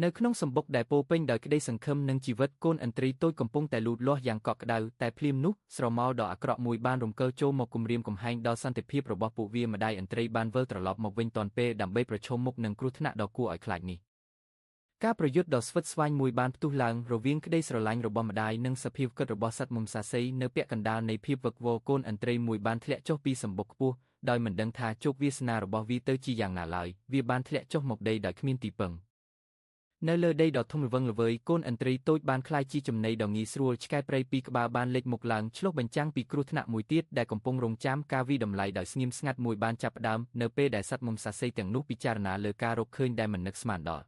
នៅក្នុងសម្បុកដែលពោរពេញដោយក្តីសង្ឃឹមនិងជីវិតកូនឥន្ទ្រីតូចកំពុងតែលូតលាស់យ៉ាងកក់ក្ដៅតែភ្លាមនោះស្រមោលដ៏អាក្រក់មួយបានរំកិលចូលមកគំរាមកំហែងដល់សន្តិភាពរបស់ពួកវាម្ដាយឥន្ទ្រីបានវិលត្រឡប់មកវិញទាន់ពេលដើម្បីប្រឈមមុខនឹងគ្រោះថ្នាក់ដ៏គួរឲ្យខ្លាចនេះការប្រយុទ្ធដ៏ស្វិតស្វាញមួយបានផ្ទុះឡើងរវាងក្តីស្រឡាញ់របស់ម្ដាយនិងសភាពគិតរបស់សត្វមុំសាសីនៅពាក់កណ្ដាលនៃភាពវឹកវរកូនឥន្ទ្រីមួយបានធ្លាក់ចុះពីសម្បុកខ្ពស់ដោយមិនដឹងថាជោគវាសនារបស់វាទៅជាយ៉ាងណាឡើយវាបានធ្លាក់ចុះមកដីដោយគ្មានទីពឹងនៅលើដីដ៏ធំល្វឹងល្វើយកូនឥន្ទ្រីតូចបានក្លាយជាចំណីដ៏ងាយស្រួលឆ្កែព្រៃពីរក្បាលបានលេចមុខឡើងឆ្លុះបញ្ចាំងពីគ្រោះថ្នាក់មួយទៀតដែលកំពុងរង់ចាំការវាយតម្លៃដោយស្ងៀមស្ងាត់មួយបានចាប់ផ្ដើមនៅពេលដែលសត្វមុំសាសីទាំងនោះពិចារណាលើការរកឃើញដែលមិននឹកស្មានដល់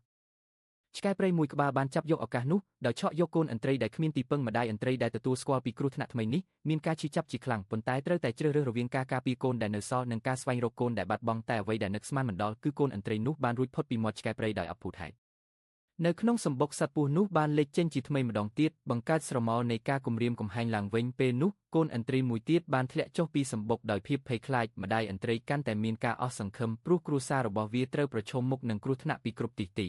ឆ្កែព្រៃមួយក្បាលបានចាប់យកឱកាសនោះដោយឆក់យកកូនឥន្ទ្រីដែលគ្មានទីពឹងម្ដាយឥន្ទ្រីដែលទទួលស្គាល់ពីគ្រោះថ្នាក់ថ្មីនេះមានការឈឺចាប់ជាខ្លាំងប៉ុន្តែត្រូវតែជ្រើសរើសរវាងការការពារកូនដែលនៅសល់និងការស្វែងរកកូនដែលបាត់បង់តែអ្វីដែលនឹកស្មានមិនដល់គឺកូនឥន្ទ្រីនោះបានរួចផុតពីមាត់ឆ្កែព្រៃដោយអភូតហេតុនៅក្នុងសម្បុកសត្វពស់នោះបានលេចចេញជាថ្មីម្ដងទៀតបង្កើតស្រមោលនៃការគំរាមកំហែងឡើងវិញពេលនោះកូនឥន្ទ្រីមួយទៀតបានធ្លាក់ចុះពីសម្បុកដោយភាពភ័យខ្លាចម្ដាយឥន្ទ្រីកាន់តែមានការអស់សង្ឃឹមព្រោះគ្រួសាររបស់វាត្រូវប្រឈមមុខនឹងគ្រោះថ្នាក់ពីគ្រប់ទិសទី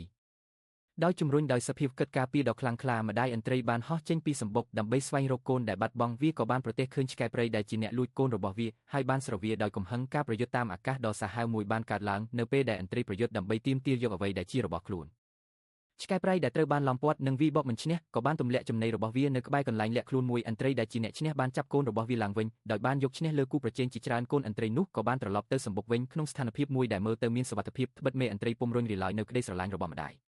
ដោយជំរុញដោយសភាពគិតការពារដ៏ខ្លាំងក្លាម្ដាយឥន្ទ្រីបានហោះចេញពីសម្បុកដើម្បីស្វែងរកកូនដែលបាត់បង់វាក៏បានប្រទះឃើញឆ្កែព្រៃដែលជាអ្នកលួចកូនរបស់វាហើយបានស្រវាដោយកំហឹងការប្រយុទ្ធតាមអាកាសដ៏សាហាវមួយបានកើតឡើងនៅពេលដែលឥន្ទ្រីប្រយុទ្ធដើម្បីទាមទារយកអ្វីដែលជារបស់ខ្លួនឆ្កែព្រៃដែលត្រូវបានឡោមព័ទ្ធនិងវាយបកមិនឈ្នះក៏បានទម្លាក់ចំណីរបស់វានៅក្បែរកន្លែងលាក់ខ្លួនមួយឥន្ទ្រីដែលជាអ្នកឈ្នះបានចាប់កូនរបស់វាឡើងវិញដោយបានយកឈ្នះលើគូប្រជែងជាច្រើនកូនឥន្ទ្រីនោះក៏បានត្រឡប់ទៅសម្បុកវិញក្នុងស្ថានភាពមួយដែលមើលទៅមានសុវត្ថិភាពត្បិតមេឥន្ទ្រីពុំរុញរាឡើយនៅក្តីស្រឡាញ់របស់ម្ដាយ។